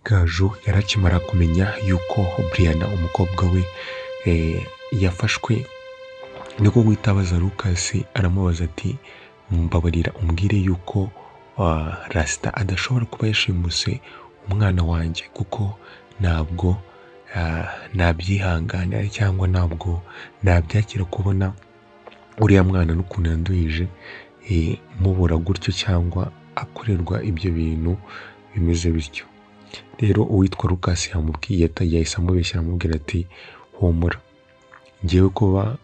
Gaju yari akimara kumenya yuko Brianna umukobwa we yafashwe, niko guhita abaza Lucas, aramubaza ati: "Mbabarira umbwire yuko Rasita adashobora kuba yashimuse umwana wanjye, kuko ntabwo nabyihanganira cyangwa ntabwo nabyakira kubona uriya mwana n'ukuntu yanduhije mubura gutyo cyangwa akorerwa ibyo bintu bimeze bityo." Rero uwitwa Lucas yamubwiye, yahise amubeshyira, amubwira ati: "Humura, ngewe kuba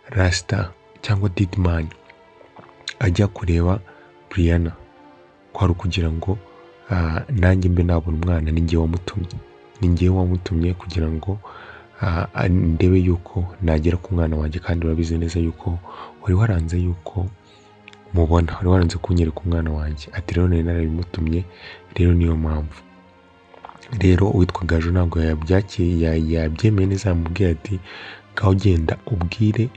Rasita cyangwa Didman ajya kureba Brianna kwari ukugira ngo nanjye mbe nabona umwana. Ni njye wamutumye, ni njyewe wamutumye kugira ngo ndebe yuko nagera ku mwana wanjye, kandi urabizi neza yuko wari waranze yuko mubona, wari waranze kunyereka umwana wanjye." Ati: "Rero nari narabimutumye, rero niyo mpamvu." Rero uwitwa Gaju ntabwo yabyakiriye, yabyemeye neza. Yamubwiye ati: "Ngaho genda ubwire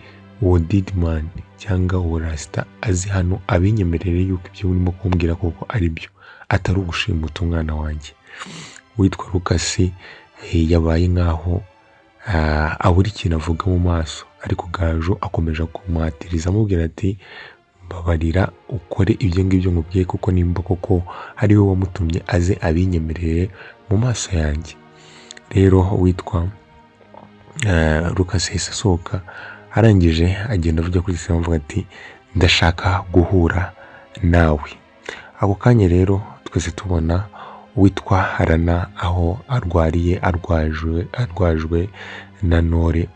uwo Didman cyangwa uwo Rasita azi hano abinyemerere yuko ibyo urimo kumbwira koko ari byo, atari ugushimuta umwana wanjye." Uwitwa Lucas yabaye nkaho abura ikintu avuga mu maso, ariko Gaju akomeje kumuhatiriza, amubwira ati: "Mbabarira ukore ibyo ngibyo nkubwiye, kuko nimba koko ari we wamutumye aze abinyemerere mu maso yanjye." Rero uwitwa Lucas yahise asohoka, arangije agenda avuga kuri telefone, avuga ati: "Ndashaka guhura nawe." Ako kanya rero twese tubona uwitwa Rana aho arwariye, arwajwe na Nore.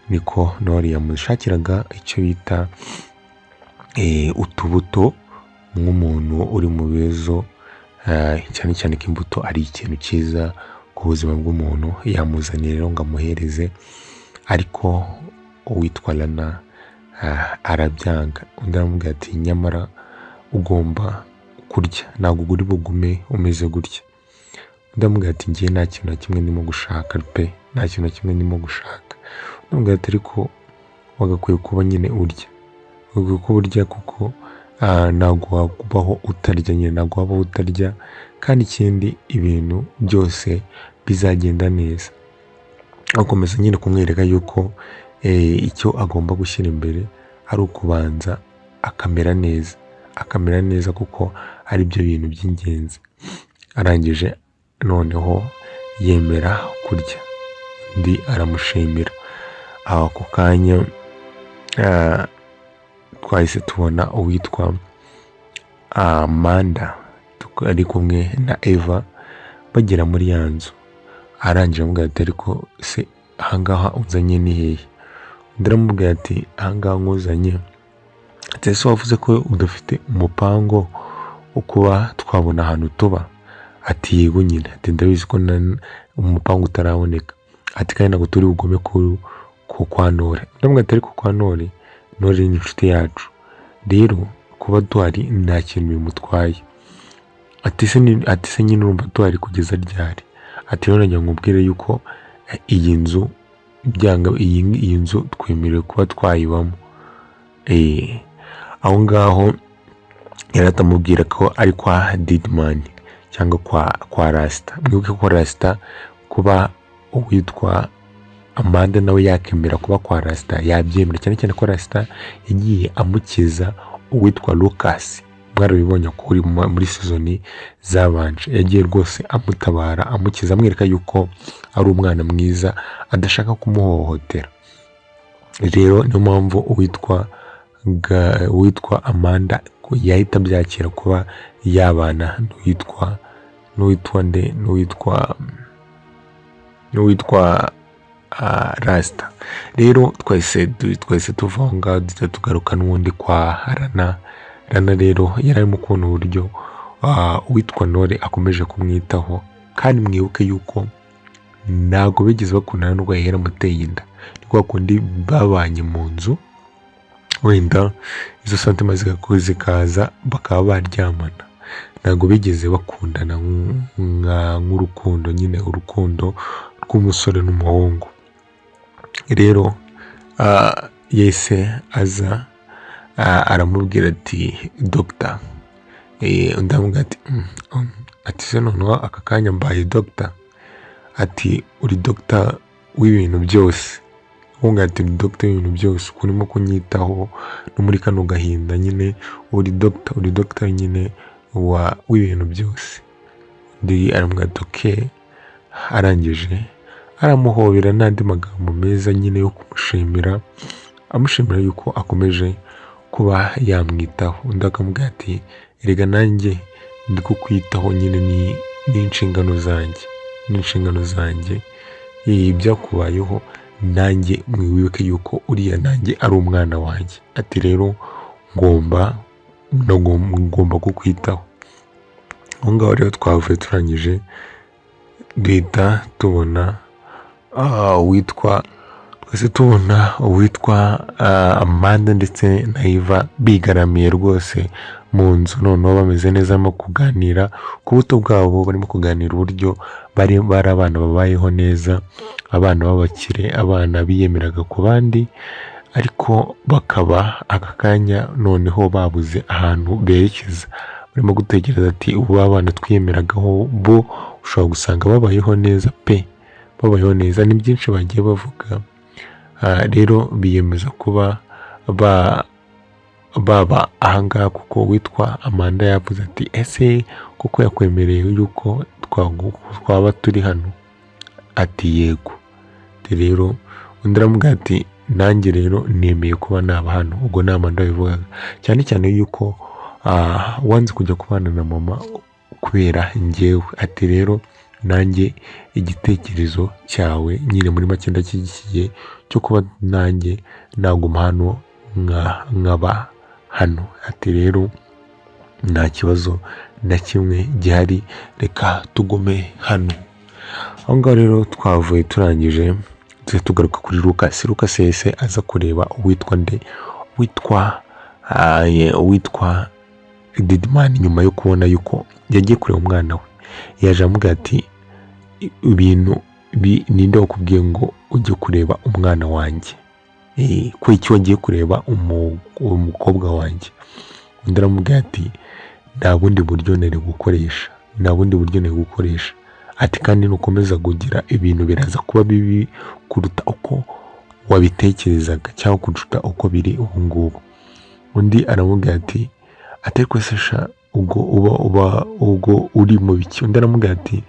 Niko Nore yamushakiraga icyo bita utubuto nk'umuntu uri mu bibazo, cyane cyane ko imbuto ari ikintu cyiza ku buzima bw'umuntu. Yamuzaniye rero ngo amuhereze, ariko uwitwa Lana arabyanga. Undi aramubwira ati: "Nyamara ugomba kurya, ntabwo uri bugume umeze gutya." Undi aramubwira ati: "Ngiye nta kintu na kimwe ndimo gushaka pe, nta kintu na kimwe ndimo gushaka." Undi aramubwira ati: "Ariko wagakwiye kuba nyine urya, wagakwiye kuba urya, kuko ntabwo wabaho utarya nyine, ntabwo wabaho utarya, kandi ikindi ibintu byose bizagenda neza." Akomeza nyine kumwereka yuko icyo agomba gushyira imbere ari ukubanza akamera neza, akamera neza, kuko ari byo bintu by'ingenzi. Arangije noneho yemera kurya, undi aramushimira. Aho ako kanya twahise tubona uwitwa Amanda ari kumwe na Eva bagera muri ya nzu. Arangije aramubwira ati: "Ariko se ahangaha unzanye ni hehe?" Undi aramubwira ati: "Ahangaha nkuzanye," ati: "Ese wavuze ko udafite umupango wo kuba twabona ahantu tuba?" Ati: "Yego nyine," ati: "Ndabizi ko umupango utaraboneka," ati: "Kandi ntabwo turi bugume ku kwa Nore." Undi ati: "Ariko kwa Nore, Nore ni inshuti yacu, rero kuba duhari nta kintu bimutwaye." Ati: "Se nyine urumva duhari kugeza ryari?" Ati: "Rero nagira ngo nkubwire yuko iyi nzu byanga iyi nzu twemerewe kuba twayibamo." Aho ngaho yari atamubwira ko ari kwa Didman cyangwa kwa Rasita. Mwibuke ko Rasita, kuba uwitwa Amanda nawe yakemera kuba kwa Rasita, yabyemera, cyane cyane ko Rasita yagiye amukiza uwitwa Lucas. Mwarabibonye ko uri muri season zabanje yagiye rwose amutabara, amukiza, amwereka yuko ari umwana mwiza, adashaka kumuhohotera. Rero niyo mpamvu uwitwa Amanda yahita abyakira kuba yabana n'uwitwa nde, n'uwitwa Rasita. Rero twahise tuva aho ngaho, duhita tugaruka n'ubundi kwa Rana. Rana rero yari arimo kubona uburyo uwitwa Nore akomeje kumwitaho, kandi mwibuke yuko ntabwo bigeze bakundana nubwo yari yaramuteye inda. Ni kwa kundi babanye mu nzu, wenda izo sentiments zikaza bakaba baryamana. Ntabwo bigeze bakundana nk'urukundo nyine, urukundo rw'umusore n'umuhungu. Rero yahise aza aramubwira ati: "Dogita." Undi aramubwira ati: Ati: "Se noneho aka kanya mbaye dogita?" Ati: "Uri dogita w'ibintu byose." Ubundi ati: "Uri dogita w'ibintu byose, uko urimo kunyitaho no muri kano gahinda nyine, uri dogita, uri dogita nyine w'ibintu byose." Undi aramubwira ati: "Okay." Arangije aramuhobera n'andi magambo meza nyine yo kumushimira, amushimira yuko akomeje kuba yamwitaho. Undi akamubwira ati: "Erega nanjye ndi kukwitaho nyine, ni inshingano zanjye, ni inshingano zanjye. Ibyakubayeho nanjye mwibuke yuko uriya nanjye ari umwana wanjye." Ati: "Rero ngomba kukwitaho." Aho ngaho rero twavuye turangije duhita tubona uwitwa, twese tubona uwitwa Amanda ndetse na Eva bigaramiye rwose mu nzu, noneho bameze neza, barimo kuganira ku buto bwabo, barimo kuganira uburyo bari bari abana babayeho neza, abana b'abakire, abana biyemeraga ku bandi, ariko bakaba aka kanya noneho babuze ahantu berekeza. Barimo gutekereza ati: "Ubu abana twiyemeragaho bo ushobora gusanga babayeho neza pe, babayeho neza." Ni byinshi bagiye bavuga. Rero biyemeza kuba baba ahangaha, kuko witwa Amanda yavuze ati: "Ese kuko yakwemereye yuko twaba turi hano?" Ati: "Yego." Rero undi aramubwira ati: "Nanjye rero nemeye kuba naba hano." Ubwo ni Amanda wabivugaga, cyane cyane yuko wanze kujya kubana na mama kubera njyewe. Ati: "Rero nanjye igitekerezo cyawe nyine muri make ndashyigikiye, cyo kuba nanjye naguma hano, nkaba hano." Ati: "Rero nta kibazo na kimwe gihari, reka tugume hano." Aho ngaho rero twavuye turangije tujya tugaruka kuri Lucas. Lucas yahise aza kureba uwitwa nde? Uwitwa Didimani. Nyuma yo kubona yuko yagiye kureba umwana we, yaje amubwira ati: "Ibintu ninde wakubwiye ngo ujye kureba umwana wanjye? Ko iki wagiye kureba umukobwa wanjye?" Undi aramubwira ati: "Nta bundi buryo nari gukoresha, nta bundi buryo nari gukoresha." Ati: "Kandi nukomeza kugira ibintu biraza kuba bibi kuruta uko wabitekerezaga cyangwa kuruta uko biri ubu ngubu." Undi aramubwira ati: "Ariko se sha, ubwo uba ubwo uri mu biki?" Undi aramubwira ati: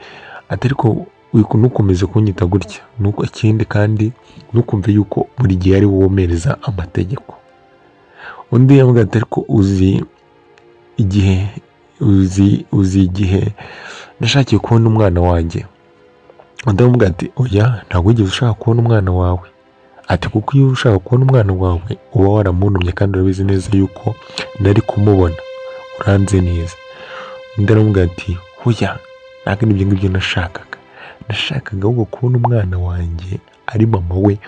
"Ariko ntukomeze kunyita gutya nuko, ikindi kandi ntukumve yuko buri gihe ari wowe womereza amategeko." Undi aramubwira ati: "Ariko igihe uzi igihe nashakiye kubona umwana wanjye?" Undi aramubwira ati: "Oya, ntabwo wigeze ushaka kubona umwana wawe." Ati: "Kuko iyo ushaka kubona umwana wawe uba waramuntumye, kandi urabizi neza yuko nari kumubona, uranze neza." Undi aramubwira ati: "Oya, ntabwo ari ibyo ngibyo nashakaga, nashakaga ahubwo kubona umwana wanjye ari mama we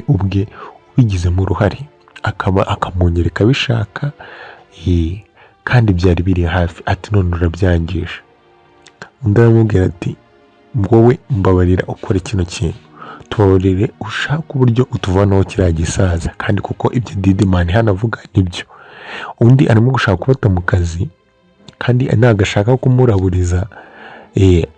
ubwe ubigizemo uruhare, akaba akamunyereka abishaka, kandi byari biri hafi." Ati: "None urabyangije." Undi aramubwira ati: "Wowe mbabarira ukore kino kintu, tubabarire ushake uburyo utuvanaho kiriya gisaza." Kandi kuko ibyo Didimani hano avuga nibyo, undi arimo gushaka kubata mu kazi kandi ntabwo ashaka kumuraburiza.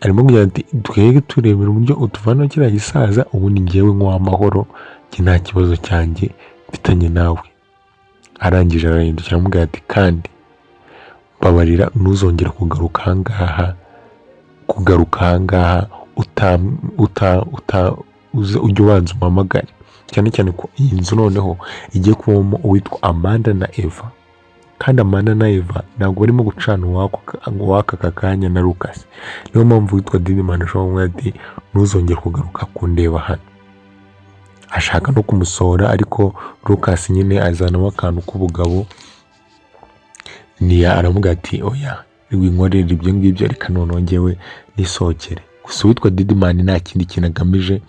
Arimo kugira ati: "Twebwe turebera uburyo utuvanaho kiriya gisaza, ubundi ngewe nk'uw'amahoro, njye nta kibazo cyanjye mfitanye nawe." Arangije arahindukira aramubwira ati: "Kandi mbabarira ntuzongere kugaruka ahangaha, kugaruka ahangaha uta uta uta uze, ujye ubanza umpamagare." Cyane cyane ko iyi nzu noneho igiye kubamo uwitwa Amanda na Eva, kandi Amanda na Eva ntabwo barimo gucana uwaka aka kanya na Lucas. Niyo mpamvu witwa Didimani ashobora kumubwira ati: "Ntuzongere kugaruka kundeba hano." Ashaka no kumusohora, ariko Lucas nyine azanamo akantu k'ubugabo, aramubwira ati: "Oya, winkorera ibyo ngibyo, reka noneho njyewe nisohokere." Gusa uwitwa Didimani nta kindi kintu agamije,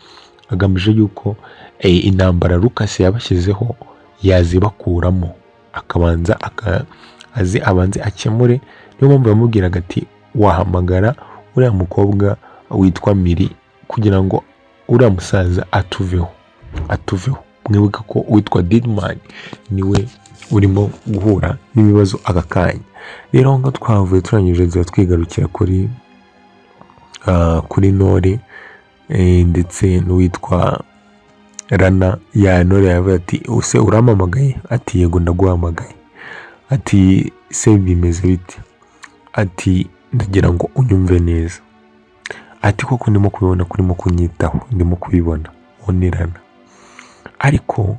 agamije yuko intambara Lucas yabashyizeho yazibakuramo, akabanza aze abanze akemure. Niyo mpamvu yamubwiraga ati: "Wahamagara uriya mukobwa witwa Miri kugira ngo uriya musaza atuveho, atuveho." Mwibuke ko uwitwa Didimani niwe urimo guhura n'ibibazo aka kanya. Rero aho ngaho twavuye, turangije tuba twigarukira kuri Nore ndetse n'uwitwa Rana. Ya Nore yavuze ati: "Use urampamagaye?" Ati: "Yego, ndaguhamagaye." Ati: "Se bimeze bite?" Ati: "Ndagira ngo unyumve neza." Ati: "Koko ndimo kubibona ko urimo kunyitaho, ndimo kubibona unerana, ariko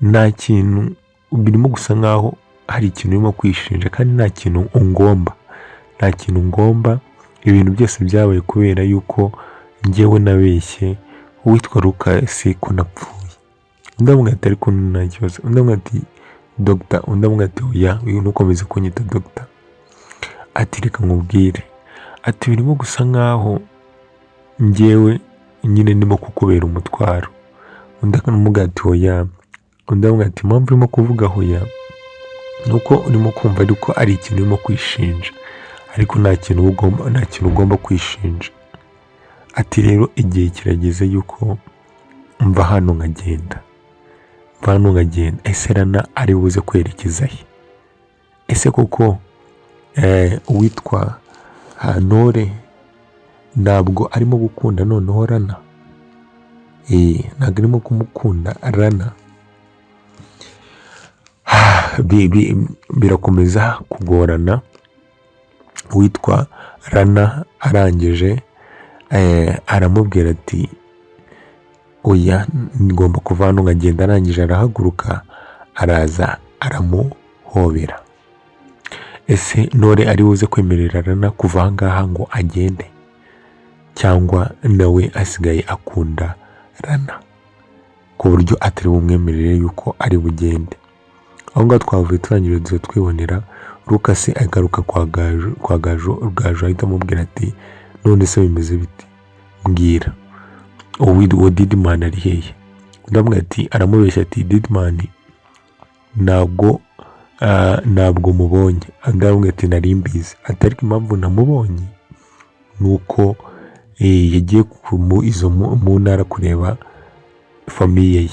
nta kintu birimo gusa nkaho hari ikintu urimo kwishinja, kandi nta kintu ungomba, nta kintu ngomba. Ibintu byose byabaye kubera yuko njyewe nabeshye uwitwa Lukasi ko napfuye." Undi amubwira ati: "Ariko nta kibazo." Undi amubwira ati: "Dogita." Undi amubwira ati: "Oya, uyu ntukomeze kunyita dogita." Ati: "Reka nkubwire." Ati: "Birimo gusa nkaho njyewe nyine ndimo kukubera umutwaro." Undi akamubwira ati: "Oya." Undi aramubwira ati: "Impamvu urimo kuvuga hoya ni uko urimo kumva ariko ari ikintu urimo kwishinja, ariko nta kintu ugomba kwishinja." Ati: "Rero igihe kirageze yuko mva hano nkagenda, mva hano nkagenda." Ese Rana ari buze kwerekeza he? Ese koko uwitwa Ntore ntabwo arimo gukunda noneho Rana? Ntabwo arimo kumukunda Rana. Birakomeza kugorana. Uwitwa Rana arangije aramubwira ati: "Oya, ngomba kuva hano nkagenda." Arangije arahaguruka, araza aramuhobera. Ese Ntore ari buze kwemerera Rana kuva aha ngaha ngo agende, cyangwa nawe asigaye akunda Rana ku buryo atari bumwemerere yuko ari bugende? Aho ngaho twavuye, turangije duhita twibonera Lukasi agaruka kwa Gaju. Kwa Gaju, Gaju ahita amubwira ati: "None se bimeze bite? Mbwira, uwo Didimani ari hehe?" Undi amubwira ati, aramubeshya ati: "Didimani ntabwo mubonye." Undi aramubwira ati: "Nari mbizi." Ati: "Ariko impamvu namubonye ni uko yagiye izo mu ntara kureba famille ye."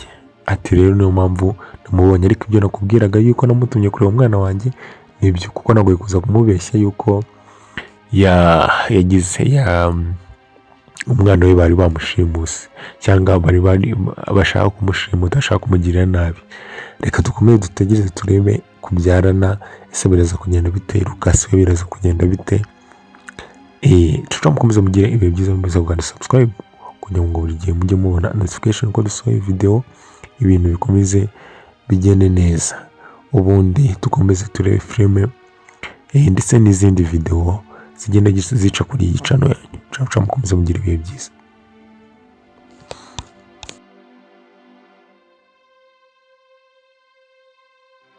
Ati: "Rero niyo mpamvu namubonye, ariko ibyo nakubwiraga yuko namutumye kureba umwana wanjye nibyo, kuko nagoye kuza kumubeshya yuko yagize ya umwana we bari bamushimuse, cyangwa bari bashaka kumushimuta, bashaka kumugirira nabi." Reka dukomeze dutegereze turebe kubyarana. Ese biraza kugenda bite? Lukasi we biraza kugenda bite? Tuca mukomeze mugire ibihe byiza, mukomeze gukanda subscribe kugira ngo buri gihe mujye mubona notification ko dusohoye video, ibintu bikomeze bigende neza. Ubundi dukomeze turebe filime ndetse n'izindi video zigenda zica kuri iyi channel yanyu. Ciao ciao, mukomeze mugire ibihe byiza.